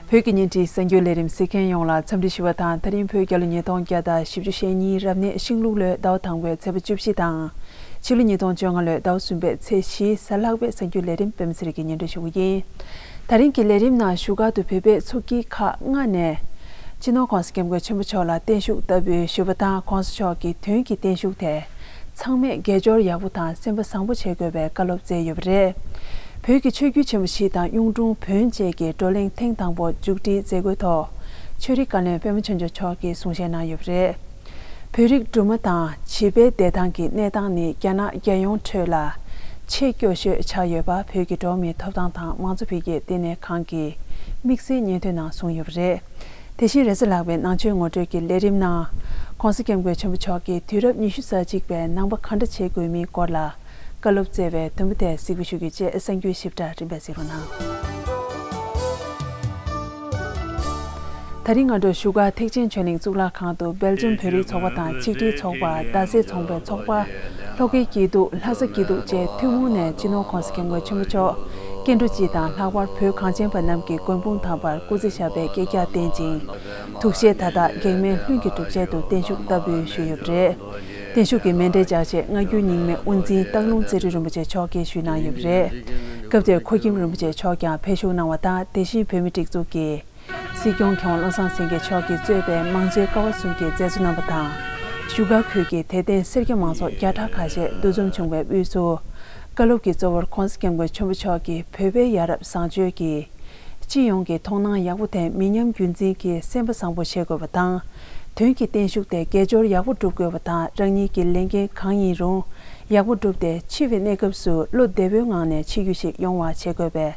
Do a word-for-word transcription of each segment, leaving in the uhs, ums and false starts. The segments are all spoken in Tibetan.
བོད་ཀྱི་བརྙན་འཕྲིན་གསར་འགྱུར་ལས་རིམ་གཟིགས་མཁན་ཡོངས་ལ་འཚམས་འདྲི་ཞུ་བ་དང་། ད་རིང་བོད་རྒྱལ་ལོ་ཉིས་སྟོང་བརྒྱ་དང་བཞི་བཅུ་ཞེ་གཉིས་རབ་གནས་ཤིང་ལུག་ལོའི་ཟླ་བ་དང་པོའི་ཚེས་པ་བཅུ་བཞི་དང་། ཕྱི་ལོ་ཉིས་སྟོང་བཅོ་ལྔ་ལོའི་ཟླ་བ་གསུམ་པའི་ཚེས་བཞིའི་གཟའ་ལྷག་པའི་གསར་འགྱུར་ལས་རིམ་པད་མ་ཚེ་རིང་གིས་སྙན་སྒྲོན་ཞུ་གི་ཡིན། ད་རིང་གི་ལས་རིམ་ནང་བཞུགས་སྒར་དུ་བོད་པའི་ཚོགས་སྐྱིད་ཁག་ལྔ་ནས་སྤྱི་ནོར་༸གོང་ས་༸སྐྱབས་མགོན་ཆེན་པོ་མཆོག་ལ་བརྟན་བཞུགས་བསྟར་འབུལ་ཞུས་པ་དང་། ༸གོང་ས་མཆོག་གིས་དོན་གྱི་བརྟན་བཞུགས་དེ་ཚང་མས་དགེ་སྦྱོར་ཡག་པོ་དང་སེམས་པ་བཟང་པོ་བྱེད་དགོས་པའི་བཀའ་སློབ་སྩལ་ཡོད་པ་རེད། བོད་ཀྱི་ཆོས་བརྒྱུད་ཆེན་པོ་བཞི་དང་གཡུང་དྲུང་བོན་བཅས་ཀྱི་བགྲོ་གླེང་ཐེངས་དང་པོ་མཇུག་སྒྲིལ་མཛད་སྒོའི་ཐོག་ཆོས་རིག་བཀའ་བློན་པད་མ་ཆོས་འབྱོར་མཆོག་གིས་གསུང་བཤད་གནང་ཡོད་པ་རེད། བོད་རིགས་སྦྲུམ་མ་དང་བྱིས་པའི་བསྡད་ཐང་གི་གནས་སྟངས་ནི་རྒྱ་ནག་རྒྱལ་ཡོངས་ཁྲོད་ལ་ཆེས་སྐྱོ་ཤོས་ཆགས་ཡོད་པ་བོད་ཀྱི་འགྲོ་བ་མིའི་ཐོབ་ཐང་དང་མང་གཙོ་འཕེལ་རྒྱས་ལྟེ་གནས་ཁང་གིས་དམིགས་བསལ་སྙན་ཐོའི་ནང་གསུངས་ཡོད་པ་རེད། དེ་བཞིན་རེས་གཟའ་ལྷག་པའི་ནང་ཆོས་ངོ་སྤྲོད་ཀྱི་ལས་རིམ་ནང་༸གོང་ས་༸སྐྱབས་མགོན་ཆེན་པོ་མཆོག་གིས་དུས་རབས་ཉི་ཤུ་རྩ་གཅིག་པའི་ནང་པ་ག་འདྲ་བྱེད་དགོས་མིན་སྐོར་ལ་བཀའ་སློབ་སྩལ་བའི་དུམ་བུ་དེ་གཟིགས་འབུལ་ཞུ་རྒྱུ་བཅས། གསར་འགྱུར་ཞིབ་ཕྲ་རིམ་པས་གཟིགས་རོགས་གནང་། ད་རིང་སྔ་དྲོ་བཞུགས་སྒར་ཐེག་ཆེན་ཆོས་གླིང་གཙུག་ལག་ཁང་དུ་སྦེལ་ཇམ་བོད་རིགས་ཚོགས་པ་དང་ཆིག་སྒྲིལ་ཚོགས་པ། རྡ་སའི་ཚོང་པའི་ཚོགས་པ། ལྷོ་ཁའི་སྐྱིད་སྡུག་ལྷ་ས་སྐྱིད་སྡུག་བཅས་ཐུན་མོང་ནས་སྤྱི་ནོར་༸གོང་ས་༸སྐྱབས་མགོན་ཆེན་པོ་མཆོག་སྐྱེ་འགྲོ་སྤྱི་དང་ལྷག་པར་བོད་གངས་ཅན་པ་རྣམས་ཀྱི་མགོན་དཔུང་དམ་པར་སྐུ་ཚེ་ཞབས་པད་བསྐལ་བརྒྱར་བརྟན་ཅིང་། ཐུགས་བཞེད་མཐའ་དག་གེགས་མེད་ལྷུན་གྱིས་འགྲུབ་ཆེད་དུ་བརྟན་བཞུགས་བསྟར་འབུལ་ཞུས་ཡོད་པ་རེད། བརྟན་བཞུགས་ཀྱི་མཎྜལ་ལྗགས་ཆས་སྔ་འགྱུར་རྙིང་མའི་དབུ་འཛིན་སྟག་ལུང་རྩེ་སྤྲུལ་རིན་པོ་ཆེ་མཆོག་གིས་ཞུས་གནང་ཡོད་པ་རེད། སྐབས་དེར་ཁོ་ཁྱིམ་རིན་པོ་ཆེ་མཆོག་ཀྱང་ཕེབས་བཞུགས་གནང་བ་དང་། དེ་བཞིན་བོད་མིའི་སྒྲིག་འཛུགས་ཀྱི་སྲིད་སྐྱོང་མཁས་དབང་བློ་བཟང་སེང་གེ་མཆོག་གིས་གཙོས་པའི་མང་གཙོའི་ཀ་བ་གསུམ་གྱི་མཛད་གཙོ་རྣམ་པ་དང་། བཞུགས་སྒར་ཁུལ་གྱི་དད་ལྡན་སེར་སྐྱ་མང་ཚོགས་བརྒྱ་ཕྲག་ཁ་ཤས་འདུ་འཛོམས་བྱུང་བའི་དབུས་སུ། བཀའ་སློབ་ཀྱི་གཙོ་བོར་༸གོང་ས་༸སྐྱབས་མགོན་ཆེན་པོ་མཆོག་གིས་བོད་པའི་ཡ་རབས་བཟང་སྤྱོད་ཀྱི་སྤྱི་ཡོངས་ཀྱི་མཐོང་སྣང་ཡག་པོ་དང་མི་ཉམས་རྒྱུན་འཛིན་གྱི་སེམས་པ་བཟང་པོ་བྱེད་དགོས་པ་དང་། དོན་གྱི་བརྟན་བཞུགས་དེ་དགེ་སྦྱོར་ཡག་པོ་སྒྲུབ་དགོས་པ་དང་། རང་ཉིད་ཀྱི་ལས་འགན་གང་ཡིན་རུང་ཡག་པོ་བསྒྲུབས་ཏེ། འཆི་བའི་གནས་སྐབས་སུ་བློ་བདེ་པོའི་ངང་ནས་འཆི་རྒྱུ་ཞིག་ཡོང་བ་བྱེད་དགོས་པའི་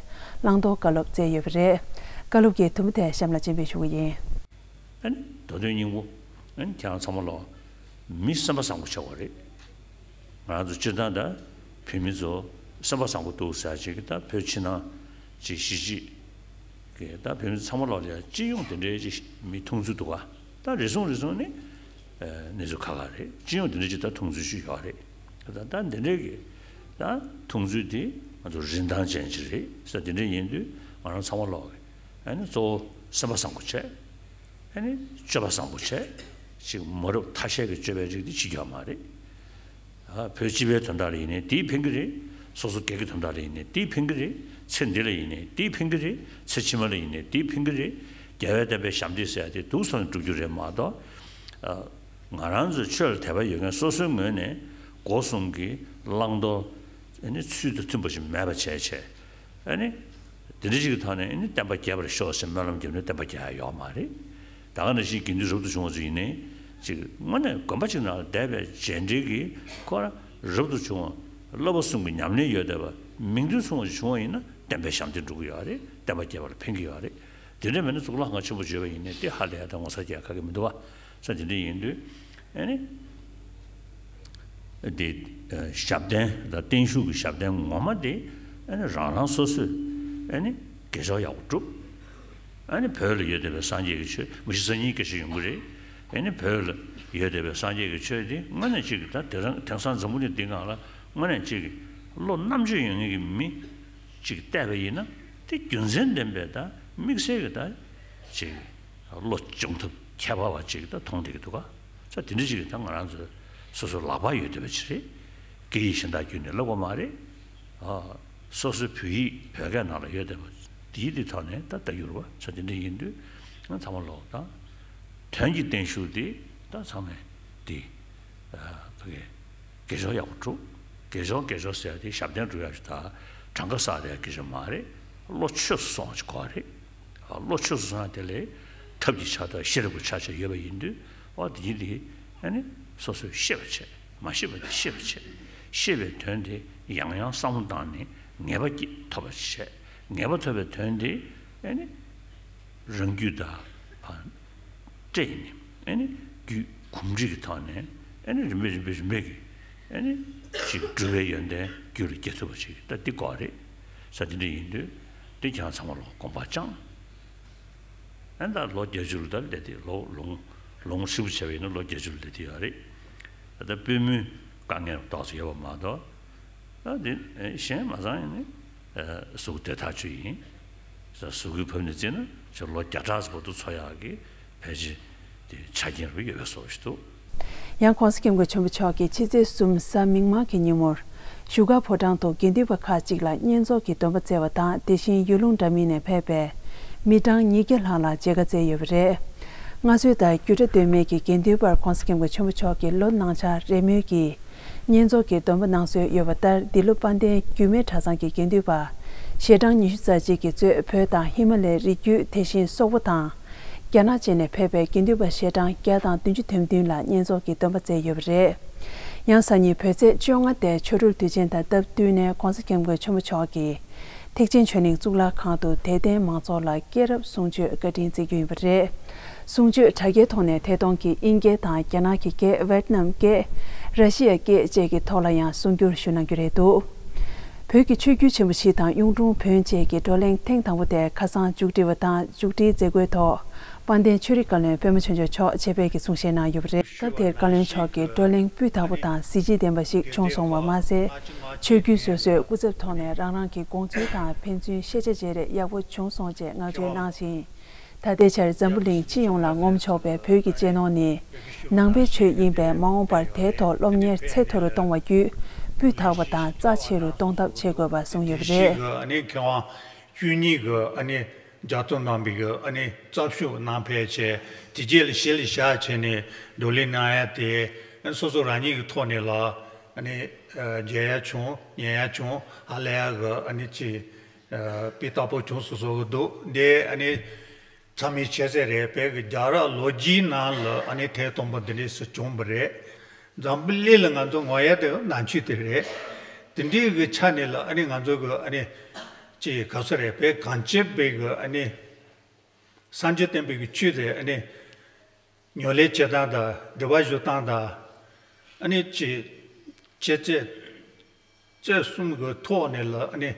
བླང་དོར་བཀའ་སློབ་སྩལ་ཡོད་པ་རེད། བཀའ་སློབ་ཀྱི་དུམ་བུ་དེ་གཤམ་ལ་སྤྱན་འབུལ་ཞུ་གི་ཡིན། ཨ་ནི་མདོ་དོན་སྙིང་པོ། ཨ་ནི་ཁྱེད་རང་ཚང་མ་ལོག་མི་སེམས་པ་བཟང་པོ་ཆགས་པ་རེད། ང་རང་ཚོ་སྤྱིར་བཏང་ད་བོད་མི་ཚོ་སེམས་པ་བཟང་པོ་འདུག་ཟེར་ཅིག་ད་བོད་ཕྱི་ནང་ཅིག་གཞིས་བྱེས་ཀྱི་ད་བོད་མི་ཚང་མ་ལོག་ལ་སྤྱི་ཡོངས་དེ་འདྲའི་ཅིག་མི་མཐོང་ཚུལ་འདུག་ག་ད་རེ་ཟུང་རེ་ཟུང་ནི་གནས་ཚུལ་ཁག་ཁག་རེད། སྤྱི་ཡོངས་དེ་འདྲ་ཅིག་ད་མཐོང་ཚུལ་ཅིག་ཡོད་རེད། ད་ད་འདི་འདྲའི་གི་ད་མཐོང་ཚུལ་དེ་ང་ཚོ་རིན་ཐང་ཅན་ཅིག་རེད་ཟེར། དེ་འདྲ་ཡིན་དུས་ང་རང་ཚང་མ་ལོག་གི་ཨ་ནི་གཙོ་བོ་སེམས་པ་བཟང་པོ་བྱས། ཨ་ནི་སྤྱོད་པ་བཟང་པོ་བྱས། ཅིག་མ་རབས་ཐ་ཤལ་གྱི་སྤྱོད་པའི་རིགས་དེ་བྱེད་རྒྱུ་མ་རེད། ཨ་བོད་སྤྱི་པའི་དོན་དག་ལ་ཡིན་ནའི་དེས་ཕན་གྱི་རེད། སོ་སོ་སྒེར་གྱི་དོན་དག་ལ་ཡིན་ནའི་དེས་ཕན་གྱི་རེད། ཚེ་འདི་ལ་ཡིན་ནའི་དེས་ཕན་གྱི་རེད། ཚེ་ཕྱི་མ་ལ་ཡིན་ནའི་དེས་ཕན་གྱི་རེད། རྒྱལ་བའི་བསྟན་པའི་ཞབས་འདེགས་ཟེར་ཡ་དེ་འདུག་སེ་བསྒྲུབ་རྒྱུ་རེད་མ་གཏོགས། ཨ་ང་རང་ཚོའི་ཆོས་ལ་དད་པ་ཡོད་མཁན་སོ་སོའི་ངོས་ནས་སྒོ་གསུམ་གྱི་བླང་དོར་ཨ་ནི་ཚུལ་དང་མཐུན་པ་ཞིག་མེད་པ་བྱས་བྱས། ཨ་ནི། དེ་འདྲ་ཞིག་གི་ཐོག་ནས་ཨ་ནི་བསྟན་པ་རྒྱས་པར་ཤོག་ཟེར་སྨོན་ལམ་རྒྱབ་ནས་བསྟན་པ་རྒྱས་ཡ་ཡོད་མ་རེད། ད་ག་ནང་བཞིན་དགེ་འདུན་རབ་ཏུ་བྱུང་བ་ཚོ་ཡིན་ནའི་ཅིག་དངོས་གནས་དགོན་པ་ཅིག་ནང་ལ་བསྡད་པའི་རྗེས་འབྲེལ་གྱི་ཁོ་རང་རབ་ཏུ་བྱུང་བ་བསླབ་པ་གསུམ་གྱི་ཉམས་ལེན་ཡོད་བསྡད་པ་མིང་དོན་མཚུངས་པ་ཞིག་བྱུང་བ་ཡིན་ན་བསྟན་པའི་ཞབས་འདེགས་འགྲོ་གི་ཡོད་རེད། བསྟན་པ་རྒྱས་པ་ལ་ཕན་གྱི་ཡོད་རེད། དེ་འདྲ་མེད་ན་གཙུག་ལག་ཁང་ཆེན་པོ་བརྗོད་པ་ཡིན་ནའི་དེ་ཧ་ལས་ཡ་དང་ངོ་མཚར་སྐྱེ་ཡ་ག་གེ་མི་འདུག་བ། ས་དེ་འདྲ་ཡིན་དུས་ཨ་ནི། དེ་ཞབས་བརྟན་དང་བརྟན་བཞུགས་ཀྱི་ཞབས་བརྟན་ངོ་མ་དེ་ཨ་ནི་རང་རང་སོ་སོས་ཨ་ནི་དགེ་སྦྱོར་ཡག་པོ་བསྒྲུབ། ཨ་ནི་བོད་ལ་ཡོད་བསྡད་པའི་སངས་རྒྱས་ཀྱི་ཆོས་མི་ཤི་རྩ་གཉིས་སྐད་ཆ་ཡོང་གི་རེད། ཨ་ནི་བོད་ལ་ཡོད་བསྡད་པའི་སངས་རྒྱས་ཀྱི་ཆོས་དེ་དངོས་གནས་གཅིག་གི་ད་དེ་རང་དེང་སང་འཛམ་བུ་གླིང་འདི་སྒང་ལ་དངོས་གནས་གཅིག་གི་བློ་རྣམ་དཔྱོད་ཡོད་མཁན་གྱི་མི་གཅིག་བལྟས་པ་ཡིན་ན་དེ་རྒྱུ་མཚན་ལྡན་པའི་ད་དམིགས་བསལ་གྱི་ད་གཅིག་བློ་སྦྱོང་ཐབས་ཁྱད་པར་བ་ཅིག་ད་མཐོང་བསྡད་ཀྱི་འདུག་ག་ས་དེ་འདྲ་ཅིག་གིས་ད་ང་རང་ཚོ་སོ་སོ་ལག་པར་ཡོད་བསྡད་པ་ཅིག་རེད། སྐད་ཡིག་གཞན་དག་བརྒྱུད་ནས་ལབ་དགོས་མ་རེད། ཨ། སོ་སོའི་བོད་ཡིག་བོད་སྐད་ནང་ལ་ཡོད་བསྡད་པ་དེའི་དེ་ཐོག་ནས་ད་ལྟ་ཡུར་བ་ས་དེ་འདྲ་ཡིན་དུས་ང་ཚང་མ་ལོག་ད་དོན་གྱི་བརྟན་བཞུགས་དེ་ད་ཚང་མས་དེ་ཨ་ཕ་གི་དགེ་སྦྱོར་ཡག་པོ་བསྒྲུབ། དགེ་སྦྱོར་དགེ་སྦྱོར་ཟེར་ཡ་དེ་ཞབས་བརྟན་སྒྲུབ་ཡག་ཞིག་དང་གྲངས་ཀ་བསགས་བསྡད་ཡ་དགེ་སྦྱོར་མ་རེད། བློ་ཆོས་སུ་སོང་བ་ཞིག་དགོས་རེད། བློ་ཆོས་སུ་སོང་ཡ་དེ་ལས་ཐབས་ཀྱི་ཆ་དང་ཤེས་རབ་ཀྱི་ཆ་བཅས་ཡོད་པ་ཡིན་དུས་ཨོ་དེ་ཡིན་དེ་ཨ་ནི་སོ་སོས་ཤེས་པ་བྱས། མ་ཤེས་པ་དེ་ཤེས་པ་བྱས། ཤེས་པའི་དོན་དེ་ཡང་ཡང་བསམ་བློ་བཏང་ནས་ངེས་པ་སྐྱེ་ཐོབ་པ་བྱས། ངེས་པ་ཐོབ་པའི་དོན་དེ་ཨ་ནི། རང་རྒྱུད་དང་ཕར་སྤྲད་ནས་ཨ་ནི་རྒྱུད་གོམས་འདྲིས་ཀྱི་ཐོག་ནས་ཨ་ནི་རིམ་པས་རིམ་པས་རིམ་པས་ཀྱིས་ཨ་ནི་ཅིག་སྒྲུབ་པའི་ཡོན་ཏན་རྒྱུད་ལ་སྐྱེ་ཐུབ་པ་ཅིག་ད་འདི་དགོས་རེད། ས་དེ་འདྲ་ཡིན་དུས་འདི་ཁྱེད་རང་ཚང་མ་ལོག་དགོངས་པ་བཅངས། ཨ་ནི་ད་ལོ་བརྒྱད་ཅུ་ལ་ད་སླེབས་ཏེ་ལོ་ལོ་ལོ་ངོ་ཧྲིལ་པོ་བྱས་པ་ཡིན་ན་ལོ་བརྒྱད་ཅུ་ལ་སླེབས་ཏེ་ཡོད་རེད། ད་ལྟ་པུས་མོའི་དཀའ་ངལ་ཏོག་ཙམ་ཡོད་པ་མ་གཏོགས། ད་འདི་གཞན་མ་ཚང་ཡིན་ནི་གཟུགས་བདེ་ཐག་ཆོད་ཡིན། གཟུགས་སྐུའི་བབ་ནས་བརྩིས་ན་ལོ་བརྒྱ་ཕྲག་ཙམ་བར་དུ་འཚོ་ཡག་གི་ཕལ་ཆེར་དེ་ཆ་རྐྱེན་རུ་ཡོད་པའི་བཟོ་ཞིག་འདུག། ཡང་༸གོང་ས་༸སྐྱབས་མགོན་ཆེན་པོ་མཆོག་གིས་ཕྱི་ཚེས་གསུམ་གཟའ་མིག་དམར་གྱི་ཉིན་མོར་བཞུགས་སྒར་ཕོ་བྲང་དུ་དགེ་འདུན་པ་ཁག་ཅིག་ལ་བསྙེན་རྫོགས་ཀྱི་སྡོམ་པ་བསྩལ་བ་དང་། དེ་བཞིན་ཡུལ་ལུང་འདྲ་མིན་ནས་ཕེབས་པའི་མི་གྲངས་ཉིས་བརྒྱ་ལྷག་ལ་མཇལ་ཁ་བསྩལ་ཡོད་པ་རེད། སྔར་སྲོལ་ལྟར་རྒྱུད་གྲྭ་སྟོད་སྨད་ཀྱི་དགེ་འདུན་པར་༸གོང་ས་༸སྐྱབས་མགོན་ཆེན་པོ་མཆོག་གིས་ལོ་ནང་ཆར་རེས་མོས་ཀྱིས་བསྙེན་རྫོགས་ཀྱི་སྡོམ་པ་གནང་སྲོལ་ཡོད་པ་ལྟར། འདི་ལོ་དཔལ་ལྡན་རྒྱུད་སྨད་གྲྭ་ཚང་གི་དགེ་འདུན་པ་ཞལ་གྲངས་ཉི་ཤུ་རྩ་གཅིག་གིས་གཙོས་བོད་དང་ཧི་མ་ལའི་རི་རྒྱུད། དེ་བཞིན་སོག་པོ་དང་རྒྱ་ནག་བཅས་ནས་ཕེབས་པའི་དགེ་འདུན་པ་ཞལ་གྲངས་བརྒྱ་དང་བདུན་ཅུ་དོན་བདུན་ལ་བསྙེན་རྫོགས་ཀྱི་སྡོམ་པ་བསྩལ་ཡོད་པ་རེད། ཡང་། སང་ཉིན་བོད་ཚེས་བཅོ་ལྔ་སྟེ་ཆོ་འཕྲུལ་དུས་ཆེན་དང་སྟབས་བསྟུན་ནས་༸གོང་ས་༸སྐྱབས་མགོན་ཆེན་པོ་མཆོག་གིས་ཐེག་ཆེན་ཆོས་གླིང་གཙུག་ལག་ཁང་དུ་དད་ལྡན་མང་ཚོགས་ལ་སྐྱེས་རབས་གསུང་ཆོས་བཀའ་དྲིན་བསྩལ་རྒྱུ་ཡིན་པ་རེད། གསུང་ཆོས་དྲ་རྒྱའི་ཐོག་ནས་ཐད་གཏོང་གིས་དབྱིན་སྐད་དང་རྒྱ་ནག་གི་སྐད། ཝེད་ནམ་སྐད། ར་ཤི་ཡ་སྐད་བཅས་ཀྱི་ཐོག་ལ་ཡང་གསུང་བསྒྱུར་ཞུ་གནང་རྒྱུ་རེད་འདུག། བོད་ཀྱི་ཆོས་བརྒྱུད་ཆེན་པོ་བཞི་དང་གཡུང་དྲུང་བོན་བཅས་ཀྱི་བགྲོ་གླེང་ཐེངས་དང་པོ་དེ་ཁ་སང་མཇུག་སྒྲིལ་བ་དང་། མཇུག་སྒྲིལ་མཛད་སྒོའི་ཐོག་དཔལ་ལྡན་ཆོས་རིག་བཀའ་བློན་པད་མ་ཆོས་འབྱོར་མཆོག་ཆེད་ཕེབས་ཀྱིས་གསུང་བཤད་གནང་ཡོད་པ་རེད། སྐབས་དེར་བཀའ་བློན་མཆོག་གིས་བགྲོ་གླེང་སྤུས་དག་པོ་དང་གཟི་བརྗིད་ལྡན་པ་ཞིག་བྱུང་སོང་བ་མ་ཟད། ཆོས་བརྒྱུད་སོ་སོའི་སྐུ་ཚབ་ཐོག་ནས་རང་རང་གི་དགོངས་ཚུལ་དང་ཕན་ཚུན་ཤེས་བྱ་བརྗེ་རེས་ཡག་པོ་བྱུང་སོང་ཅེས་བསྔགས་བརྗོད་གནང་ཞིང་། ད་ལྟའི་ཆར་འཛམ་བུ་གླིང་སྤྱི་ཡོངས་ལ་ངོམ་ཆོག་པའི་བོད་ཀྱི་གཅེས་ནོར་ནི་ནང་པའི་ཆོས་ཡིན་པས། མ་འོངས་པར་དེའི་ཐོག་སློབ་གཉེར་ཚད་མཐོ་རུ་གཏོང་བ་བརྒྱུད་སྤུས་དག་པ་དང་རྩ་ཆེ་རུ་གཏོང་ཐབས་བྱེད་དགོས་པ་གསུངས་ཡོད་པ་རེད། ཞིག་གི་ཨ་ནི་མཁས་དབང་བཅུ་གཉིས་གི་ཨ་ནི་ལྗགས་རྩོམ་གནང་བའི་གི་ཨ་ནི་རྩོམ་ཤོག་ནང་ཕེབས་བྱས། དེ་རྗེས་ལ་གཞི་ལ་བཞག་བྱས་ནས་བགྲོ་གླེང་གནང་ཡ་དེ། སོ་སོ་རང་ཉིད་ཀྱི་ཐོག་ནས་ལ་ཨ་ནི་མཇལ་ཡ་བྱུང་། ཉན་ཡ་བྱུང་། ཧ་ལས་ཡ་གི་ཨ་ནི་ཅིག་སྤུས་དག་པོ་བྱུང་སོང་བཟོ་གི་འདུག། འདི་ཨ་ནི་ཚང་མས་ཤེས་གསལ་རེད། བོད་ཀྱི་རྒྱལ་རབས་ལོ་རྒྱུས་ནང་ལ་ཨ་ནི་ཐེངས་དང་པོ་འདི་འདྲས་སུ་བྱུང་བ་རེད། འཛམ་བུ་གླིང་ལ་ང་ཚོ་ངོ་ཡ་དེ་ནང་ཆོས་དེ་རེད། དེ་འདྲའི་གི་ཆ་ནས་ལ་ཨ་ནི་ང་ཚོ་གི་ཨ་ནི་ཅིག་ག་ཚོད་རེད། བོད་གངས་ཅན་པའི་གི་ཨ་ནི་སངས་རྒྱས་བསྟན་པའི་གི་ཆོས་དེ་ཨ་ནི་ཉམས་ལེན་བྱེད་སྟངས་དང་། འབྲེལ་བ་ཞུ་སྟངས་དང་། ཨ་ནི་ཅིག་ཅི་ཅི་རྩེ་གསུམ་གྱི་ཐོག་ནས་ལ་ཨ་ནི་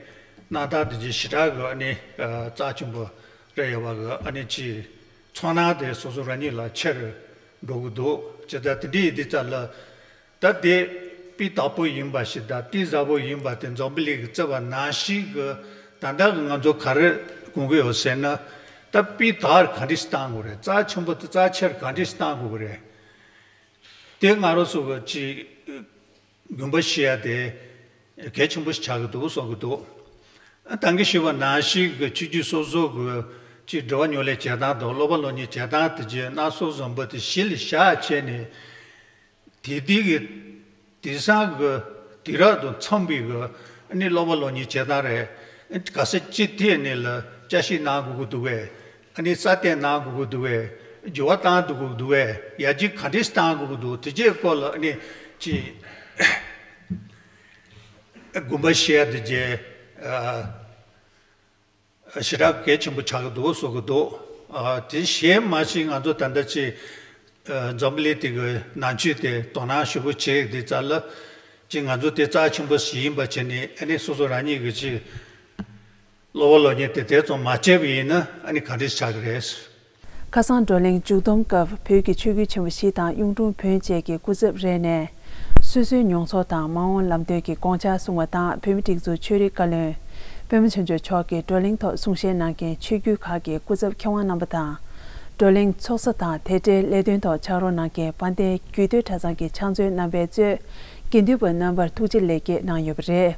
གནང་སྟངས་དེ་ཅིག་ཞེ་དྲག་གི་ཨ་ནི་རྩ་ཆེན་པོ་རེད། ཡོད་པ་གི་ཨ་ནི་ཅིག་ཚོར་སྣང་དེ་སོ་སོ་རང་ཉིད་ལ་ཆེ་རུ་འགྲོ་གི་འདུག། བྱས་ཙང་དེ་འདྲའི་ཡིན་དུས་ཙམ་ལ་ད་དེ་སྤུས་དག་པོ་ཡིན་པ་ཞིག་དང་གཏིང་ཟབ་པོ་ཡིན་པ་དེ་འཛམ་བུ་གླིང་གི་བརྩི་བ་ནང་བཞིན་གི་ད་ལྟ་གི་ང་ཚོ་ག་རེ་དགོངས་ཀྱི་ཡོད་ཟེར་ན། ད་སྤུས་དག་ག་འདྲས་བཏང་དགོས་རེད། རྩ་ཆེན་པོ་དེ་རྩ་ཆེར་ག་འདྲས་བཏང་དགོས་རེད། དེ་ང་རང་ཚོ་གི་ཅིག་དགོངས་པ་བཞེས་ཡ་དེ་གལ་ཆེན་པོ་ཞིག་ཆགས་ཀྱི་འདུག་བསམ་གྱི་འདུག། ད་གིན་ཞུས་པ་ནང་བཞིན་གྱི་ཆོས་བརྒྱུད་སོ་སོ་གི་ཅིག་འབྲེལ་བ་ཉམས་ལེན་བྱེད་སྟངས་དང་། སློབ་པ་སློབ་གཉེར་བྱེད་སྟངས་དེ་བཅས་སྣ་ཚོགས་བཟང་པོ་དེ་གཞི་ལ་བཞག་བྱས་ནས། དེ་དུས་ཀྱི་དེང་སང་གི་དུས་རབས་དང་འཚམ་པའི་གི་ཨ་ནི་སློབ་པ་སློབ་གཉེར་བྱེད་སྟངས་རེད། ག་ས་ཅི་ཐད་ནས་ལ་བསྐྱར་ཞིབ་གནང་དགོས་ཀྱི་འདུག་གས། ཨ་ནི་སྲ་བརྟན་གནང་དགོས་ཀྱི་འདུག་གས། འགྱུར་བ་གཏང་དགོས་ཀྱི་འདུག་གས། ཡར་རྒྱས་ག་འདྲས་གཏང་དགོས་ཀྱི་འདུག། དེ་བཅས་སྐོར་ལ་ཨ་ནི་ཅིག་དགོངས་པ་བཞེས་ཡ་དེ་བཅས་ཞེ་དྲག་གལ་ཆེན་པོ་ཆགས་ཀྱི་འདུག་བཟོ་གི་འདུག། དེ་གཞན་མ་ཞིག་ང་ཚོ་ད་ལྟ་ཅིག་འཛམ་བུ་གླིང་དེ་གི་ནང་ཆོས་དེ་དོ་སྣང་ཞེ་པོ་བྱེད་དེ་ཙམ་ལ། ཅིག་ང་ཚོ་དེ་རྩ་ཆེན་པོ་ཞིག་ཡིན་པ་བྱས་ནས། ཨ་ནི་སོ་སོ་རང་ཉིད་ཀྱི་ཅིག་སློབ་པ་སློབ་གཉེར་དེ་དེ་ཙམ་མ་བྱས་པ་ཡིན་ན་ཨ་ནི་ག་འདྲས་ཆགས་ཀྱི་རེད། ཁ་སང་བགྲོ་གླེང་མཇུག་བསྡོམས་སྐབས། བོད་ཀྱི་ཆོས་བརྒྱུད་ཆེན་པོ་བཞི་དང་གཡུང་དྲུང་བོན་བཅས་ཀྱི་སྐུ་ཚབ་རེ་ནས་སོ་སོའི་མྱོང་ཚོར་དང་མ་འོངས་ལམ་སྟོན་གྱི་དགོངས་འཆར་གསུངས་པ་དང་། བོད་མིའི་སྒྲིག་འཛུགས་ཆོས་རིག་བཀའ་བློན་པད་མ་ཆོས་འབྱོར་མཆོག་གིས་བགྲོ་གླེང་ཐོག་གསུང་བཤད་གནང་མཁན་ཆོས་བརྒྱུད་ཁག་གི་སྐུ་ཚབ་མཁས་དབང་རྣམ་པ་དང་། བགྲོ་གླེང་ཚོགས་ས་དང་དེ་འབྲེལ་ལས་དོན་ཐོག་ཕྱག་རོགས་གནང་མཁན་དཔལ་ལྡན་རྒྱུད་སྟོད་གྲྭ་ཚང་གི་ཕྱག་མཛོད་རྣམ་པས་གཙོས་དགེ་འདུན་པ་རྣམ་པར་ཐུགས་རྗེ་ལེགས་སྐྱེས་གནང་ཡོད་པ་རེད།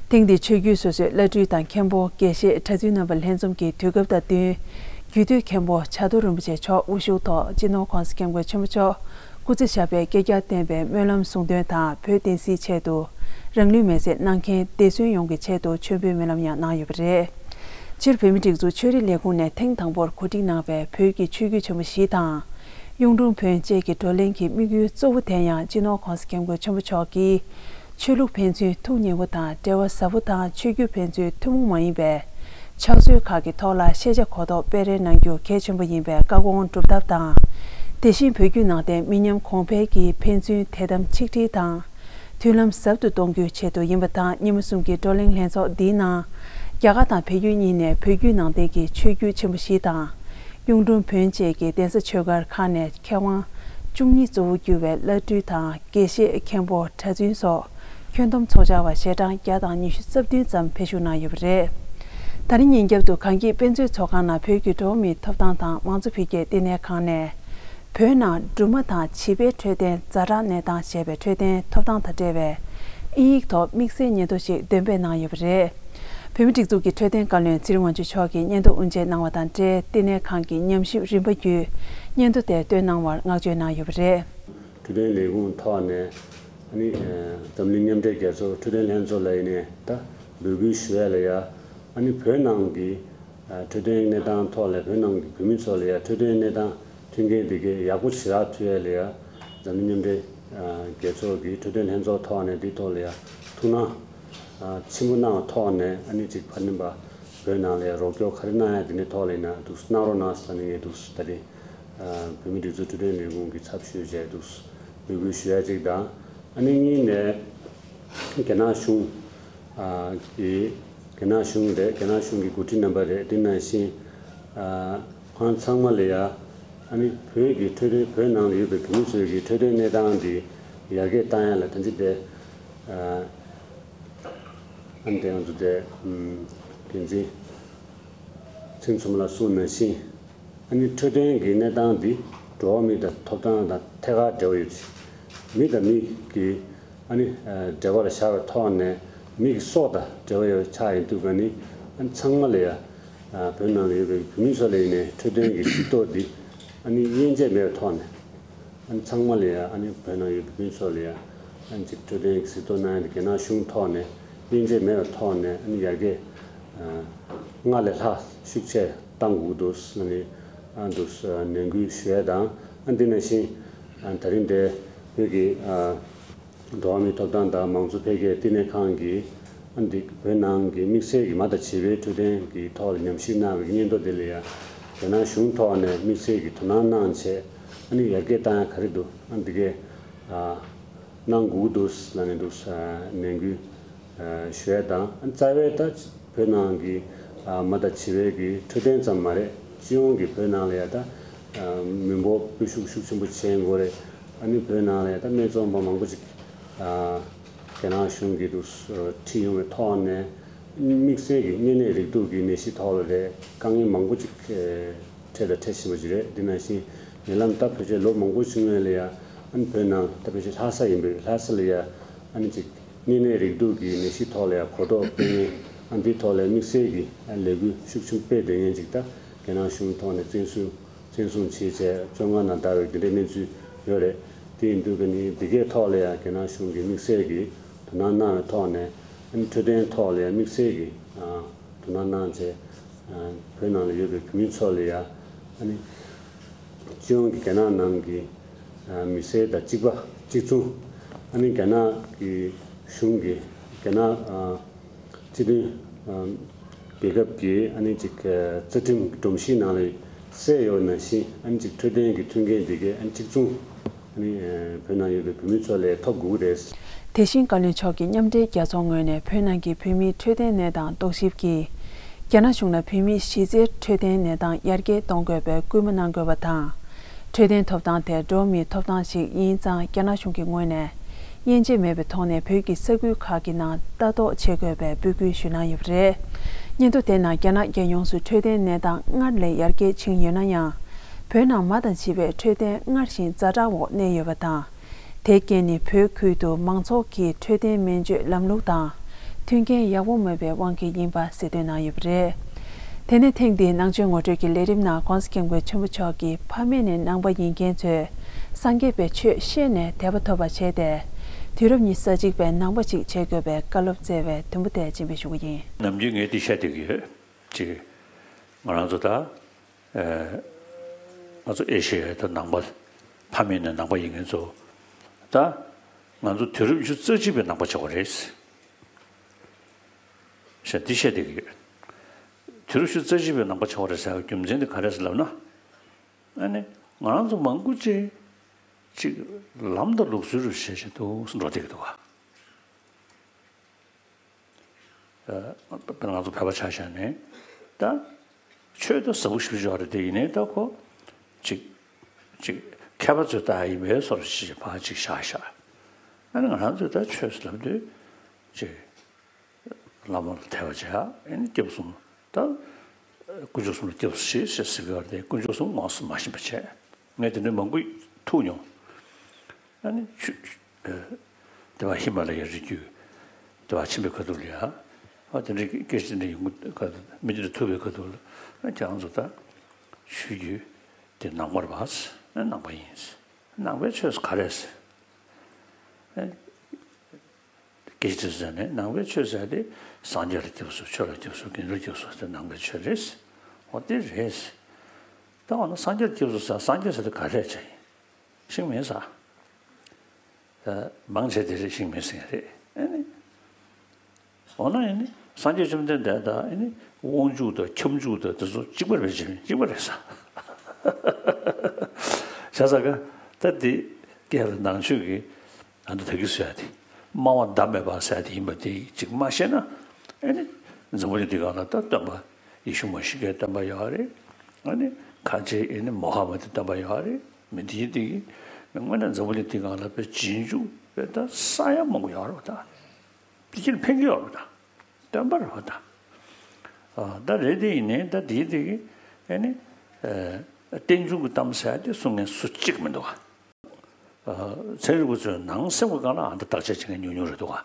ཐེངས་འདིའི་ཆོས་བརྒྱུད་སོ་སོའི་བླ་སྤྲུལ་དང་མཁན་པོ། དགེ་བཤེས། གྲྭ་བཙུན་རྣམ་པ་ལྷན་འཛོམས་ཀྱི་དུས་སྐབས་དང་བསྟུན། རྒྱུད་སྟོད་མཁན་པོ་ཕྱག་རྡོར་རིན་པོ་ཆེ་མཆོག་དབུ་བཞུགས་ཐོག་སྤྱི་ནོར་༸གོང་ས་༸སྐྱབས་མགོན་ཆེན་པོ་མཆོག་སྐུ་ཚེ་ཞབས་པད་བསྐལ་བརྒྱར་བརྟན་པའི་སྨོན་ལམ་གསུང་འདོན་དང་། བོད་བསྟན་སྲིད་ཆེད་དུ་རང་ལུས་མེར་སྲེག་གནང་མཁན་འདས་གསོན་ཡོངས་ཀྱི་ཆེད་དུ་མཆོད་འབུལ་སྨོན་ལམ་ཡང་གནང་ཡོད་པ་རེད། སྤྱིར་བོད་མིའི་སྒྲིག་འཛུགས་ཆོས་རིག་ལས་ཁུངས་ནས་ཐེངས་དང་པོར་གོ་སྒྲིག་གནང་བའི་བོད་ཀྱི་ཆོས་བརྒྱུད་ཆེན་པོ་བཞི་དང་། གཡུང་དྲུང་བོན་བཅས་ཀྱི་བགྲོ་གླེང་གི་དམིགས་ཡུལ་གཙོ་བོ་དེ་ཡང་སྤྱི་ནོར་༸གོང་ས་༸སྐྱབས་མགོན་ཆེན་པོ་མཆོག་གིས། ཆོས་ལུགས་ཕན་ཚུན་ཐུགས་མཉེས་པོ་དང་འབྲེལ་བ་ཟབ་པོ་དང་། ཆོས་བརྒྱུད་ཕན་ཚུན་ཐུན་མོང་མ་ཡིན་པའི་ཕྱག་སྲོལ་ཁག་གི་ཐོག་ལ་ཤེས་བྱ་གོ་རྟོགས་སྤེལ་རེས་གནང་རྒྱུ་གལ་ཆེན་པོ་ཡིན་པའི་བཀའ་དགོངས་སྒྲུབ་ཐབས་དང་། དེ་བཞིན་བོད་བརྒྱུད་ནང་བསྟན་མི་ཉམས་གོང་འཕེལ་གྱི་ཕན་ཚུན་དད་དམ་ཆིག་སྒྲིལ་དང་། མཐུན་ལམ་ཟབ་ཏུ་གཏོང་རྒྱུའི་ཆེད་དུ་ཡིན་པ་དང་། ཉི་མ་གསུམ་གྱི་བགྲོ་གླེང་ལྷན་ཚོགས་འདིའི་ནང་། རྒྱ་གར་དང་བལ་ཡུལ་གཉིས་ནས་བོད་བརྒྱུད་ནང་བསྟན་གྱི་ཆོས་བརྒྱུད་ཆེན་པོ་བཞི་དང་། གཡུང་དྲུང་བོན་བཅས་ཀྱི་གདན་ས་ཆོས་སྒར་ཁག་ནས་མཁས་དབང་བཅུ་གཉིས་གཙོ་བོ་གྱུར་བའི་བླ་སྤྲུལ་དང་། དགེ་བཤེས། མཁན་པོ། གྲྭ་བཙུན་སོགས་ཁྱོན་བསྡོམས་ཚོགས་བཅར་བ་ཞལ་གྲངས་བརྒྱ་དང་ཉི་ཤུ་རྩ་བདུན་ཙམ་ཕེབས་ཞུགས་གནང་ཡོད་པ་རེད། ད་རིང་ཉིན་རྒྱབ་ཏུ་གངས་སྐྱིད་དཔེ་མཛོད་ཚོགས་ཁང་ནང་བོད་ཀྱི་འགྲོ་བ་མིའི་ཐོབ་ཐང་དང་མང་གཙོ་འཕེལ་རྒྱས་བསྟི་གནས་ཁང་ནས། བོད་ནང་སྦྲུམ་མ་དང་བྱིས་པའི་འཕྲོད་བསྟེན་ཛ་དྲག་གནས་སྟངས་ཞེས་པའི་འཕྲོད་བསྟེན་ཐོབ་ཐང་དང་འབྲེལ་བའི་དབྱིན་ཡིག་ཐོག་དམིགས་བསལ་སྙན་ཐོ་ཞིག་འདོན་སྤེལ་གནང་ཡོད་པ་རེད། བོད་མིའི་སྒྲིག་འཛུགས་ཀྱི་འཕྲོད་བསྟེན་བཀའ་བློན་ཚེ་རིང་དབང་ཕྱུག་མཆོག་གིས་སྙན་ཐོ་དབུ་འབྱེད་གནང་བ་དང་འབྲེལ་བསྟི་གནས་ཁང་གི་ཉམས་ཞིབ་རིམ་པ་བརྒྱུད་སྙན་ཐོ་དེ་བཏོན་གནང་བར་བསྔགས་བརྗོད་གནང་ཡོད་པ་རེད། འཕྲོད་བསྟེན་ལས་ཁུངས་ཐོག་ནས་ཨ་ནི་འཛམ་གླིང་མཉམ་འབྲེལ་རྒྱལ་ཚོགས་འཕྲོད་བསྟེན་ལྷན་ཚོགས་ལ་ཡིན་ནས་ད་འབོད་སྐུལ་ཞུ་ཡ་ལ་ཡ་ཨ་ནི་བོད་ནང་གི་འཕྲོད་བསྟེན་གནས་སྟངས་ཐོག་ལ་བོད་ནང་གི་བོད་མི་ཚོ་ལ་ཡ་འཕྲོད་བསྟེན་གནས་སྟངས་མཐུན་རྐྱེན་འདི་གའི་ཡག་པོ་ཞེ་དྲག་ཐུབ་ཡ་ལ་ཡ་འཛམ་གླིང་མཉམ་འབྲེལ་རྒྱལ་ཚོགས་ཀྱི་འཕྲོད་བསྟེན་ལྷན་ཚོགས་ཐོག་ནས་འདི་ཐོག་ལ་ཡ་ཐུགས་སྣང་ཆེན་པོ་གནང་བ་ཐོག་ནས་ཨ་ནི་ཅིག་ཕ་ནིམ་པ་བོད་ནང་ལ་ཡ་རོགས་སྐྱོར་ག་རེ་གནང་ཡ་འདི་ནས་ཐོག་ལ་ཡིན་ན་འདུག་གནང་རོགས་གནང་ཟེར་ནས་ངས་འདུག་ད་རེས། བོད་མིའི་སྒྲིག་འཛུགས་འཕྲོད་བསྟེན་ལས་ཁུངས་ཀྱི་ཚབ་ཞུས་བྱས་འདུག་འབོད་སྐུལ་ཞུ་ཡ་གཅིག་དང་། ཨ་ནི་གཉིས་ནས་རྒྱ་ནག་གཞུང་གི་རྒྱ་ནག་གཞུང་རེད། རྒྱ་ནག་གཞུང་གི་འགོ་ཁྲིད་རྣམ་པ་རེད། དེ་ནང་བཞིན་ཁོང་ཚང་མ་ལ་ཡ་ཨ་ནི་བོད་ཀྱི་འཕྲོད་བསྟེན་བོད་ནང་ལ་ཡོད་པའི་བོད་མི་ཚོའི་གི་འཕྲོད་བསྟེན་གནས་སྟངས་འདི་ཡར་རྒྱས་བཏང་ཡ་ལ་ད་ཅི་དེ་ཨ་ནི་དེ་ང་ཚོ་དེ་འགན་འཛིན་ཚེ་རིང་མཚོ་མོ་ལགས་གསུངས་ནང་བཞིན། ཨ་ནི་འཕྲོད་བསྟེན་གྱི་གནས་སྟངས་འདི་འགྲོ་བ་མི་དང་ཐོབ་ཐང་དང་ཐད་ཀར་འབྲེལ་བ་ཡོད་ཅིང་། མི་དང་མི་གི་ཨ་ནི་འབྲེལ་བར་བཞག་པའི་ཐོག་ནས་མི་གི་སྲོག་དང་འབྲེལ་བ་ཡོད་པའི་ཆ་ཡིན་དུས་ཀ་ནི་ཨ་ནི་ཚང་མ་ལ་ཡ་བོད་ནང་ལ་ཡོད་པའི་བོད་མི་ཚོ་ལ་ཡིན་ནའི་འཕྲོད་བསྟེན་གྱི་གཟིགས་རྟོག་འདི་ཨ་ནི་དབྱེ་འབྱེད་མེད་པའི་ཐོག་ནས། ཨ་ནི་ཚང་མ་ལ་ཡང་ཨ་ནི་བོད་ནང་ཡོད་པའི་མི་ཚོ་ལ་ཡང་ཨ་ནི་ཅིག་འཕྲོད་བསྟེན་གྱི་གཟིགས་རྟོག་གནང་ཡ་དེ་རྒྱ་ནག་གཞུང་ཐོག་ནས་དབྱེ་འབྱེད་མེད་པའི་ཐོག་ནས་ཨ་ནི་ཡར་རྒྱས་སྔར་ལས་ལྷག་ཤུགས་ཆེ་གཏང་དགོས་འདུག་ཟེར་ནས་ཨ་འདུག་ནན་སྐུལ་ཞུ་ཡ་དང་། ཨ་འདི་ནང་བཞིན་ཨ་ད་རིང་འདིར་བོད་ཀྱི་ཨ་འགྲོ་བ་མིའི་ཐོབ་ཐང་དང་མང་གཙོ་འཕེལ་རྒྱས་བསྟི་གནས་ཁང་གིས་ཨ་འདི་བོད་ནང་གི་དམིགས་བསལ་གྱི་མ་དང་བྱིས་པའི་འཕྲོད་བསྟེན་གྱི་ཐོག་ལ་ཉམས་ཞིབ་གནང་བའི་སྙན་ཐོ་དེ་ལ་ཡང་རྒྱ་ནག་གཞུང་ཐོག་ནས་དམིགས་བསལ་གྱི་དོ་སྣང་གནང་བྱས་ཨ་ནི་ཡར་རྒྱས་བཏང་ཡ་ག་རེ་འདུག་ཨ་འདི་གས་གནང་དགོས་ཀྱི་འདུག་ལབ་ནས་འདུག་ནན་སྐུལ་ཞུ་ཡ་དང་། རྩ་བའི་ད་བོད་ནང་གི་མ་དང་བྱིས་པའི་གི་འཕྲོད་བསྟེན་ཙམ་མ་རེད། སྤྱི་ཡོངས་ཀྱི་བོད་ནང་ལ་ཡ་ད་མི་འབོར་སྤོ་ཤུགས་ཤུགས་ཆེན་པོ་ཆེན་དགོས་རེད། ཨ་ནི་བོད་ནང་ལ་ཡ་ད་སྨད་འཚོང་པ་མང་པོ་ཅིག་རྒྱ་ནག་གཞུང་གིས་འདུག་ཁྲིད་ཡོང་བའི་ཐོག་ནས་དམིགས་བསལ་གྱི་གཉན་ནད་རེག་དུག་གི་ནད་གཞི་ཐོག་ལ་རེད་དཀའ་ངལ་མང་པོ་ཅིག་འཕྲད་དང་འཕྲད་བཞིན་པ་ཅིག་རེད། འདི་ནང་བཞིན་ཉེ་ལམ་ད་ཕལ་ཆེར་ལོ་མང་པོ་ཕྱི་སྔོན་ལ་ཡ་ཨ་ནི་བོད་ནང་ད་ཕལ་ཆེར་ལྷ་ས་ཡིན་པས་ལྷ་ས་ལ་ཡ་ཨ་ནི་ཅིག་གཉན་ནད་རེག་དུག་གི་ནད་གཞི་ཐོག་ལ་ཡ་གོ་རྟོགས་སྤེལ་མཁན་ཨ་འདིའི་ཐོག་ལ་དམིགས་བསལ་གྱི་ལས་འགུལ་ཤུགས་ཆེན་སྤེལ་བསྡད་མཁན་ཅིག་ད་རྒྱ་ནག་གཞུང་ཐོག་ནས་བཙན་བཟུང་བཙན་བཟུང་བྱས་བྱས་བཙོན་ཁང་ནང་བསྡད་པའི་འདི་འདྲའི་གནས་ཚུལ་ཡོད་རེད། དེ་ཡིན་དུས་ཀ་ནི་འདི་གའི་ཐོག་ལ་ཡ་རྒྱ་ནག་གཞུང་གིས་དམིགས་བསལ་གྱི་དོ་སྣང་གནང་བའི་ཐོག་ནས་ཨ་ནི་འཕྲོད་བསྟེན་ཐོག་ལ་ཡ་དམིགས་བསལ་གྱི་དོ་སྣང་གནང་བྱས་བོད་ནང་ལ་ཡོད་པའི་བོད་མི་ཚོ་ལ་ཡ་ཨ་ནི། སྤྱི་ཡོངས་ཀྱི་རྒྱ་ནག་ནང་གི་ཨ་མི་སེར་དང་གཅིག་པ་གཅིག་མཚུངས། ཨ་ནི་རྒྱ་ནག་གི་གཞུང་གི་རྒྱ་ནག་ཨ་སྤྱི་མཐུན་ཨ་རྒྱལ་ཁབ་ཀྱི་ཨ་ནི་ཅིག་ཨ་རྩ་ཁྲིམས་ཀྱི་སྒྲོམ་གཞིའི་ནང་ལ་གསལ་ཡོད་ནང་བཞིན་ཨ་ནི་ཅིག་འཕྲོད་བསྟེན་གྱི་མཐུན་རྐྱེན་དེ་གའི་ཨ་ནི་གཅིག་མཚུངས་ཨ་ནི་ཨ་བོད་ནང་ཡོད་པའི་བོད་མི་ཚོ་ལ་ཐོབ་དགོས་ཀྱི་རེད། དེ་བཞིན་བཀའ་བློན་མཆོག་གིས་མཉམ་འབྲེལ་རྒྱལ་ཚོགས་ངོས་ནས་བོད་ནང་གི་བོད་མིའི་འཕྲོད་བསྟེན་གནས་སྟངས་རྟོག་ཞིབ་ཀྱིས། རྒྱ་ནག་གཞུང་ལ་བོད་མིའི་གཞི་རྩའི་འཕྲོད་བསྟེན་གནས་སྟངས་ཡར་རྒྱས་གཏོང་དགོས་པའི་སྐུལ་མ་གནང་དགོས་པ་དང་། འཕྲོད་བསྟེན་ཐོབ་ཐང་དེ་འགྲོ་བ་མིའི་ཐོབ་ཐང་ཞིག་ཡིན་ཙང་རྒྱ་ནག་གཞུང་གི་ངོས་ནས་དབྱེ་འབྱེད་མེད་པའི་ཐོག་ནས་བོད་ཀྱི་ས་ཁུལ་ཁག་གི་ནང་ལྟ་རྟོག་བྱེད་དགོས་པའི་འབོད་སྐུལ་ཞུས་གནང་ཡོད་པ་རེད། སྙན་ཐོ་དེའི་ནང་རྒྱ་ནག་རྒྱལ་ཡོངས་སུ་འཕྲོད་བསྟེན་གནས་སྟངས་སྔར་ལས་ཡར་རྒྱས་ཕྱིན་ཡོད་ན་ཡང་། བོད་ནང་མ་དང་བྱིས་པའི་འཕྲོད་བསྟེན་སྔར་བཞིན་ཛ་དྲག་འོག་གནས་ཡོད་པ་དང་། དེའི་རྐྱེན་ནི་བོད་ཁུལ་དུ་མང་ཚོགས་ཀྱི་འཕྲོད་བསྟེན་སྨན་བཅོས་ལམ་ལུགས་དང་མཐུན་རྐྱེན་ཡག་པོ་མེད་པའི་དབང་གིས་ཡིན་པ་གསལ་སྟོན་གནང་ཡོད་པ་རེད། དེ་ནས་ཐེངས་འདིའི་ནང་ཆོས་ངོ་སྤྲོད་ཀྱི་ལས་རིམ་ནང་༧གོང་ས་༧སྐྱབས་མགོན་ཆེན་པོ་མཆོག་གིས་ཕ་མེས་ནས་ནང་པ་ཡིན་མཁན་ཚོས་སངས་རྒྱས་པའི་ཆོས་ཤེས་ནས་དད་པ་ཐོབ་པར་བྱས་ཏེ། དུས་རབས་ཉི་ཤུ་རྩ་གཅིག་པའི་ནང་པ་ཞིག་བྱེད་དགོས་པའི་བཀའ་སློབ་སྩལ་བའི་དུམ་བུ་དེ་སྤྱན་འབུལ་ཞུ་གི་ཡིན། ནམ་རྒྱུན་ངས་འདི་བཤད་བསྡད་ཀྱི་ཡོད། གཅིག་ང་རང་ཚོ་ད། ཨ་ང་ཚོ་ཨེ་ཤི་ཡའི་ད་ནང་པ་ཕ་མེས་ནས་ནང་པ་ཡིན་མཁན་ཚོ་ད་ང་ཚོ་དུས་རབས་ཉི་ཤུ་རྩ་གཅིག་པའི་ནང་པ་ཆགས་པ་རེད་ཟེར་འདི་བཤད་བསྡད་ཀྱི་ཡོད། དུས་རབས་ཉི་ཤུ་རྩ་གཅིག་པའི་ནང་པ་ཆགས་པ་རེད་ཟེར་བའི་རྒྱུ་མཚན་དེ་ག་རེ་རེད་ཟེར་ལབ་ན། ཨ་ནི་ང་རང་ཚོ་མང་པོ་ཅིག་ཅིག་ལམ་དང་ལུགས་སྲོལ་རུ་བྱས་བྱས་འདུག་འགྲོ་བསྡད་ཀྱི་འདུག་ག་དཔེར་ན་ང་ཚོ་བོད་པ་ཆ་བཞག་ནས་ད་ཆོས་ད་ཟབ་པོ་ཞེ་པོ་ཅིག་ཡོད་རེད་དེ། ཡིན་ནའི་ད་ཁོ་ཅིག་ཅིག་མཁས་པ་ཚོས་ལྟ་ཡ་ཡིན་པའི་བཟོ་འདྲ་ཅིག་ཕར་ཅིག་བཞག་བཞག་ཨ་ནི་ང་རང་ཚོས་ད་ཆོས་ཟེར་ལབ་དུས་ཅིག་བླ་མ་ལ་དད་པ་བྱས། ཨ་ནི་སྐྱབས་གསུམ་ ད་དཀོན་མཆོག་གསུམ་ལ་སྐྱབས་སུ་མཆི་ཞེས་ཟེར་གྱི་ཡོད་རེད། དེ་དཀོན་མཆོག་གསུམ་ངོས་སུ་མ་ཤེས་པ་བྱས། ངས་དེ་འདྲའི་མང་པོ་ཐུག་མྱོང་། ཨ་ནི་ཆུ་ཨ་དེ་བ་ཧི་མ་ལ་ཡའི་རི་རྒྱུད་དེ་བ་ཆེན་པོའི་ཁ་ཐུག་ལ་ཡ། ཨ་དེ་འདྲའི་སྐད་ཆ་དེ་འདྲ་ཡོང་གི་ཁ་ཐུག་མི་དེ་འདྲ་ཐུག་པའི་ཁ་ཐུག་ལ། ཨ་ཁྱེད་རང་ཚོ་ད་ཆོས་བརྒྱུད་དེ་ནང་པར་བ་ནང་པ་ཡིན། ནང་པའི་ཆོས་ག་རེ་ཟེར། ཨ་སྐད་ཆ་དེ་ཟེར་ནས་ནང་པའི་ཆོས་ཟེར་དེ་སངས་རྒྱས་ལ་སྐྱབས་སུ་ཆོས་ལ་སྐྱབས་སུ་དགེ་འདུན་སྐྱབས་སུ་དེ་ནང་པའི་ཆོས་རེད། འོ་དེ་རེད། ད་འོ་ན་སངས་རྒྱས་ལ་སྐྱབས་སུ་ཟེར་སངས་རྒྱས་ཟེར་དེ་ག་རེ་བྱས་ཤིང་མེད་ཟེར། མང་ཆེ་དེ་རེད་ཤིང་མེད་ཟེར་རེད། ཨ་ནི། འོ་ན་ཨ་ནི་སངས་རྒྱས་བཅོམ་ལྡན་འདས་དང་ཨ་ནི་དབང་ཕྱུག་དང་ཁྱབ་འཇུག་དང་དེ་ཚོ་གཅིག་པ་རེད་བྱས་གཅིག་པ་རེད་ཟེར། བྱས་ཙང་ཀ་ད་འདི་སྐད་ལ་ནང་ཆོས་ཀྱི་ཨ་ནི་ད་གི་ཟེར་ཡ་དེ་སྨྲ་བ་བརྡ་མེད་པ་ཟེར་ཡ་དེ་ཡིན་པ་དེ་གཅིག་མ་ཤེས་ན། ཨ་ནི་འཛམ་བུ་གླིང་འདི་སྒང་ལ་ད་སྟོན་པ་ཡེ་ཤུ་མ་ཤི་ཀའི་སྟོན་པ་ཡོད་རེད། ཨ་ནི་ཁ་ཆེ་ཨ་ནི་མོ་ཧ་མ་དི་སྟོན་པ་ཡོད་རེད། མི་འདི་འདི་དངོས་གནས་འཛམ་བུ་གླིང་འདི་སྒང་ལ་པའི་རྗེས་འཇུག་པའི་ད་ས་ཡ་མང་པོ་ཡོད་རེད་ད། དེ་ཕྱིར་ཕན་གྱི་ཡོད་རེད་ད། སྟོན་པ་རེད་ད། ཨ་ད་རེད་དེ་ཡིན་ནའི་ད་དེའི་དེ་གི་ཨ་ནི་ཨ་རྟེན་འབྱུང་གི་གཏམ་ཟེར་དེ་གསུང་མཁན་སུ་གཅིག་མི་འདུག་ག་ཨ་ཚན་རིག་པ་ཚོའི་ནང་སེམས་ཀྱི་སྒང་ལ་ཨ་ད་བརྟག་དཔྱད་བྱེད་མཁན་ཉུང་ཉུང་རེད་འདུག་ག་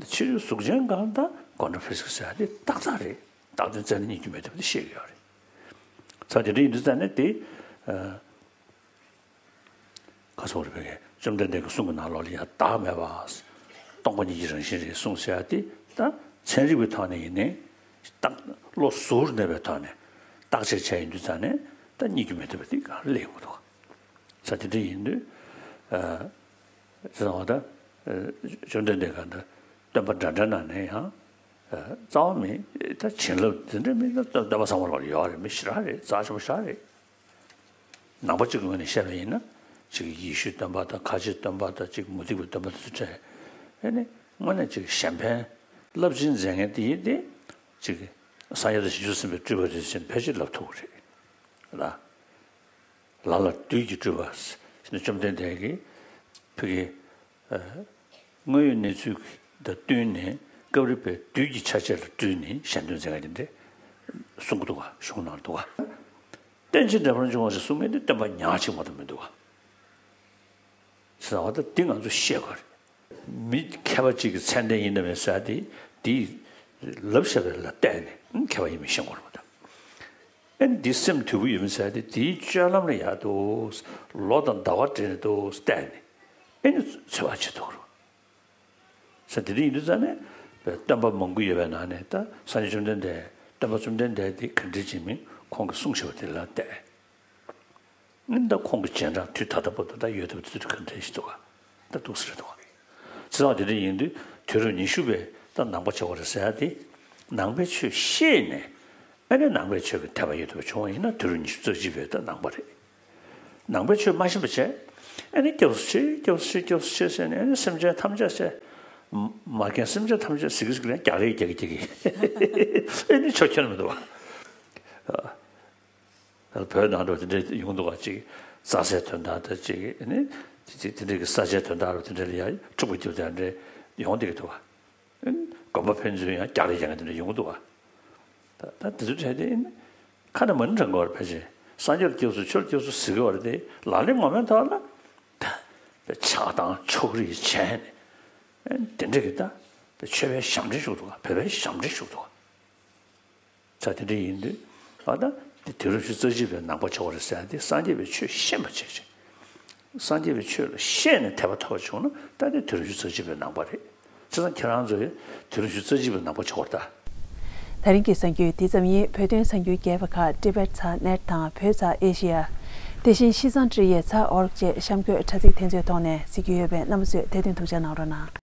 ཕྱི་རོལ་གཟུགས་ཅན་སྒང་ད་ཀོན་ཊྲ་ཕི་ཟིག་ཟེར་དེ་ཏག་ཏག་རེད། རྟག་དོན་བཙལ་ན་རྙེད་རྒྱུ་མེད་འདུག་དེ་ཤེས་ཀྱི་ཡོད་རེད། ས་དེ་འདྲ་ཡིན་དུས་ཙང་ནས་དེ་ཨ། ཁ་སོག་རེ་བའི་བཅོམ་ལྡན་འདས་ཀྱི་གསུང་གི་ནང་ལོགས་ལ་ཡང་བདག་མེད་པ། སྟོང་པ་ཉིད་ཀྱི་རང་བཞིན་རེད་གསུངས་ཟེར་ཡ་དེ་ད་ཚན་རིག་པའི་ཐོག་ནས་ཡིན་ནའི་བརྟག་བློ་གཟུར་གནས་པའི་ཐོག་ནས་བརྟག་དཔྱད་བྱས་ཡིན་དུས་ཙང་ནས་ད་རྙེད་རྒྱུ་མེད་ཐུབ་པ་དེ་ག་སླེབས་ཡོང་གི་འདུག་ས་དེ་འདྲ་ཡིན་དུས་ཨ་ཟེར་བ་ད་བཅོམ་ལྡན་འདས་ག་ད་སྟོན་པ་འདྲ་འདྲ་ནང་ནས་ཡང་རྩ་བ་མེད་ད་བྱིན་རླབས་དེ་འདྲ་མེད་ན་སྟོན་པ་ཚང་མ་ལ་ཡོད་རེད། མི་ཞེ་དྲག་རེད། རྩ་ཆེན་པོ་ཞེ་དྲག་རེད། ནང་པ་གཅིག་གི་ངོས་ནས་བཤད་པ་ཡིན་ན་གཅིག་ཡེ་ཤུའི་སྟོན་པ་དང་ཁ་ཆེའི་སྟོན་པ་དང་གཅིག་མུ་སྟེགས་པའི་སྟོན་པ་དེ་ཚོ་བྲལ། ཨེ་ནི་དངོས་གནས་གཅིག་གཞན་ཕན་རླབས་ཆེན་མཛད་མཁན་དེ་ཡིན་ཏེ་གཅིག་སངས་རྒྱས་དང་བྱང་ཆུབ་སེམས་དཔའི་སྤྲུལ་པ་རེད་ཅེས་ཕལ་ཆེར་ལབ་ཐུབ་ཀྱི་རེད་ལ། ལ་ལ་བདུད་ཀྱི་སྤྲུལ་པ་ཟེར་ནས་བཅོམ་ལྡན་འདས་ཀྱིས་ཕ་གི་དངོས་ཡོད་གནས་ཚུལ་དང་བསྟུན་ནས་སྐབས་རེ་བའི་བདུད་ཀྱི་ཆ་བྱད་ལ་སྤྲུལ་ནས་གཞན་དོན་མཛད་མཁན་དེ་འདྲས་གསུང་གི་འདུག་ག་གཞུང་ནང་འདུག་ག་བསྟན་བྱེད་འབྲེལ་པར་འབྱུང་བ་ཞེས་གསུང་མཁན་དེ་སྟོན་པ་ཉག་གཅིག་མ་གཏོགས་མི་འདུག་ག་ཟེར་བ་ད་འདི་ང་ཚོས་ཤེས་དགོས་རེད། མི་མཁས་པ་གཅིག་གི་མཚན་ལྡན་ཡིན་ནམ་མིན་ཟེར་དེ་དེས་ལབ་བཞག་པ་ལ་བལྟས་ནས་མཁས་པ་ཡིན་མིན་ཤེས་དགོས་རེད་མ་གཏོགས། ཨེ་འདི་སེམས་དུལ་པོ་ཡོད་མེད་ཟེར་དེ་དེའི་སྤྱོད་ལམ་ལ་ཡག་འདུག་ལོ་དང་ཟླ་བ་འབྲེལ་ནས་འདུག་བལྟས་ནས་ཨེ་ནི་འཚོལ་བ་བྱེད་ཐུབ་རོགས་ཟེར། དེ་འདྲ་ཡིན་དུས་ཙང་ནས་སྟོན་པ་མང་པོ་ཡོད་པའི་ནང་ནས་ད་སངས་རྒྱས་བཅོམ་ལྡན་འདས་སྟོན་པ་བཅོམ་ལྡན་འདས་དེ་ག་འདྲ་ཅིག་མིན་ཁོང་གིས་གསུངས་བཞག་པ་དེ་ལ་བལྟས། ཨེ་ནི་ད་ཁོང་གི་རྗེས་འབྲང་དུས་ད་ལྟ་བར་དུ་ད་ཡོད་ཐུབ་དུས་ག་འདྲ་ཞིག་འདུག་ག་ད་འདུག་ཟེར་འདུག་ག་བྱས་ཙང་དེ་འདྲ་ཡིན་དུས་དུས་རབས་ཉི་ཤུ་པའི་ད་ནང་པ་བྱ་བ་རེད་ཟེར་ཡ་དེ་ནང་པའི་ཆོས་ཤེས་ནས་ཨ་ནི་ནང་པའི་ཆོས་ཀྱི་དད་པ་ཡོད་ཐུབ་པ་བྱུང་བ་ཡིན་ན་དུས་རབས་ཉི་ཤུ་རྩ་གཅིག་པའི་ད་ནང་པ་རེད། ནང་པའི་ཆོས་མ་ཤེས་པ་བྱས་ཨ་ནི་སྐྱབས་སུ་མཆི་སྐྱབས་སུ་མཆི་སྐྱབས་སུ་མཆི་ཟེར་ནས་ཨ་ནི་སེམས་ཅན་ཐམས་ཅད་ཟེར་མ་རྒན་སེམས་ཅན་ཐམས་ཅད་ཟེར་གི་ཟེར་གི་ལན་རྒྱག་རེས་རྒྱག་གི་རྒྱག་གི་ཨ་ནི་ཆོས་ཁྱོན་མི་འདུག་བ། བོད་ནང་ལ་དེ་འདྲའི་ཡོང་འདུག་ག་ཅིག་རྩྭ་སའི་དོན་དག་དང་ཅིག་ནི་དེ་དེ་འདྲའི་གི་ས་ཆའི་དོན་དག་རུ་དེ་འདྲ་ལ་ཡང་འཁྲུག་པ་རྒྱབ་དེ་འདྲ་ཡོང་བསྡད་ཀྱི་འདུག་ག་དགོན་པ་ཕན་ཚུན་ཡང་རྒྱག་རེས་རྒྱག་མཁན་དེ་འདྲ་ཡོང་གི་འདུག་ག་ད་ད་དེ་ཚོ་གྲས་དེ་ཁ་ནས་མ་ཎི་བགྲང་དགོས་པར་ཕལ་ཆེར་སངས་རྒྱས་ལ་སྐྱབས་སུ་ཆོས་ལ་སྐྱབས་སུ་ཟེར་གི་བ་རེད་དེ་ལག་ལེན་ངོ་མའི་ཐོག་ལ་ད་ཕྱག་དང་ཕྱོགས་རིས་བྱས་ནས་དེ་འདྲ་གི་ད་ཆོས་པའི་ཞབས་འདྲེན་ཞུགས་འདུག་ག་བོད་པའི་ཞབས་འདྲེན་ཞུགས་འདུག་ག་ཆ་དེ་འདྲ་ཡིན་དུས་ཨ་ད་དེ་དུས་རབས་ཉི་ཤུ་རྩ་གཅིག་པའི་ནང་པ་བྱ་བ་རེད་ཟེར་ཡ་དེ་སངས་རྒྱས་པའི་ཆོས་ཤེས་པ་བྱས་ཤིང་། སངས་རྒྱས་པའི་ཆོས་ལ་ཤེས་ནས་དད་པ་ཐོབ་པ་བྱུང་ན་ད་དེ་དུས་རབས་ཉི་ཤུ་རྩ་གཅིག་པའི་ནང་པ་རེད། བྱས་ཙང་ཁྱེད་རང་ཚོ་ཡང་དུས་རབས་ཉི་ཤུ་རྩ་གཅིག་པའི་ནང་པ་བྱ་བར་ལྟ། ད་རིང་གི་གསར་འགྱུར་འདི་ཙམ་ཡིན། བོད་དོན་གསར་འགྱུར་རྒྱས་པ་ཁག་ཊི་བེཊ་ཚག་ནེཊ་དང་བོད་ཚག་ཨེ་ཤེ་ཡ། དེ་བཞིན་ཤིས་ཙང་ཀྲི་ཡའི་ཚག་ཨོ་རོག་བཅས་གཤམ་འཁོད་དྲ་ཚིགས་དེ་ཚོའི་ཐོག་ནས་གཟིགས་རྒྱུ་ཡོད་པས་རྣམ་པ་ཚོས་དེ་དོན་ཐུགས་འཇགས་གནང་རོགས་གནང་།